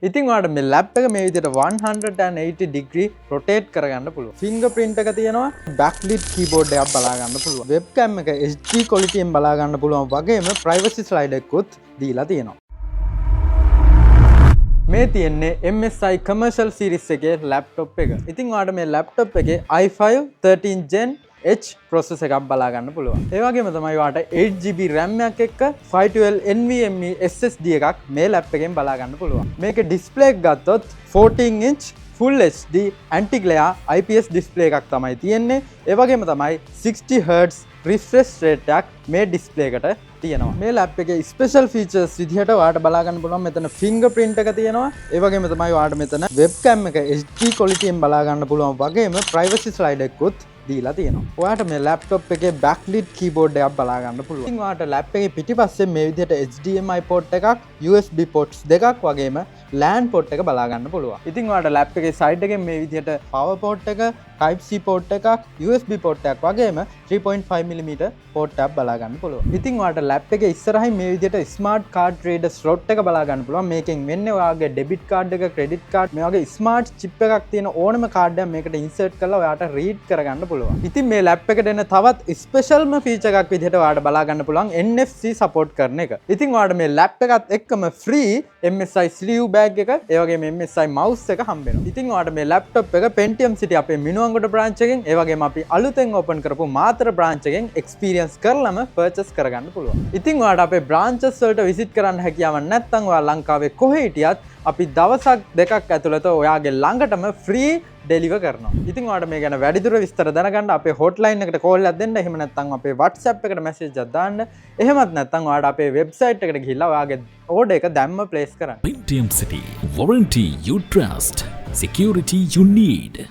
ඉතින් ඔයාලට මේ ලැප් එක මේ විදිහට 180 ඩිග්‍රී රොටේට් කරගන්න පුළුවන්. ෆින්ගර් ප්‍රින්ට් එක තියෙනවා. බැක්ලිට් කීබෝඩ් එකක් බලා ගන්න පුළුවන්. වෙබ්කැම් එක HD quality එකෙන් බලා ගන්න පුළුවන් වගේම ප්‍රයිවසි ස්ලයිඩ් එකකුත් දීලා තියෙනවා. මේ තියෙන්නේ MSI Commercial Series එකේ ලැප්ටොප් එක. ඉතින් ඔයාලට මේ ලැප්ටොප් එකේ i5 13 Gen H processor එකක් බලා ගන්න පුළුවන්. ඒ වගේම තමයි ඔයාලට 8 GB RAM එකක් එක්ක 512 NVMe SSD එකක් මේ ලැප් එකෙන් බලා ගන්න පුළුවන්. මේකේ ඩිස්ප්ලේ එක ගත්තොත් 14 inch Full HD anti glare IPS display එකක් තමයි තියෙන්නේ. ඒ වගේම තමයි 60 Hz refresh rate එකක් මේ ඩිස්ප්ලේ එකට තියෙනවා. මේ ලැප් එකේ ස්පෙෂල් ෆීචර්ස් විදිහට ඔයාලට බලා ගන්න පුළුවන් මෙතන ෆින්ගර් ප්‍රින්ට් එක තියෙනවා. ඒ වගේම තමයි ඔයාලට මෙතන වෙබ්කැම් එක HD quality එකෙන් බලා ගන්න පුළුවන් වගේම ප්‍රයිවසි ස්ලයිඩ් එකකුත් දීලා තියෙනවා. ඔයාට මේ ලැප්ටොප් එකේ බැක්ලිට් කීබෝඩ් එකක් බලා ගන්න පුළුවන්. ඉතින් ඔයාට ලැප් එකේ පිටිපස්සේ මේ විදිහට HDMI port එකක්, USB ports දෙකක් වගේම LAN port එක බලා ගන්න පුළුවන්. ඉතින් ඔයාට ලැප් එකේ සයිඩ් එකෙන් මේ විදිහට පවර් පෝට් එක, Type C port එකක්, USB port එකක් වගේම 3.5 mm පෝට් එකක් බලා ගන්න පුළුවන්. ඉතින් ඔයාට ලැප් එකේ ඉස්සරහින් මේ විදිහට ස්මාර්ට් කාඩ් රීඩර් ස්ලොට් එක බලා ගන්න පුළුවන්. මේකෙන් වෙන්නේ ඔයාගේ ඩෙබිට් කාඩ් එක, ක්‍රෙඩිට් කාඩ්, මේ වගේ ස්මාර්ට් චිප් එකක් තියෙන ඕනම කාඩ් එකක් මේකට ඉන්සර්ට් කරලා ඔයාට රීඩ් කරගන්න පුළුවන්. ඉතින් මේ ලැප් එකට එන තවත් ස්පෙෂල්ම ෆීචර් එකක් විදිහට ඔයාට බලා ගන්න පුළුවන් NFC support කරන එක. ඉතින් ඔයාට මේ ලැප් එකත් එක්කම ෆ්‍රී MSI sleeve bag එක, ඒ වගේම MSI mouse එක හම්බ වෙනවා. ඉතින් ඔයාට මේ ලැප්ටොප් එක Pentium City අපේ මිනුවන්ගොඩ බ්‍රාන්ච් එකෙන්, ඒ වගේම අපි අලුතෙන් ඕපන් කරපු මාතර බ්‍රාන්ච් එකෙන් එක්ස්පීරියන්ස් කරලම පර්චේස් කරගන්න පුළුවන්. ඉතින් ඔයාට අපේ බ්‍රාන්චස් වලට විසිට් කරන්න හැකියාවක් නැත්නම්, ඔයා ලංකාවේ කොහේ හිටියත් අපි දවසක් දෙකක් ඇතුළත ඔයාගේ ළඟටම ෆ්‍රී ඩෙලිවර් කරනවා. ඉතින් ඔයාලට මේ ගැන වැඩිදුර විස්තර දැනගන්න අපේ හොට්ලයින් එකට කෝල් එකක් දෙන්න. එහෙම නැත්නම් අපේ WhatsApp එකට මැසේජ් එකක් දාන්න. එහෙමත් නැත්නම් ඔයාලට අපේ වෙබ්සයිට් එකට ගිහිල්ලා ඔයාගේ ඕඩර් එක දැම්ම ප්ලේස් කරන්න. Pentium City. Warranty you trust. Security you need.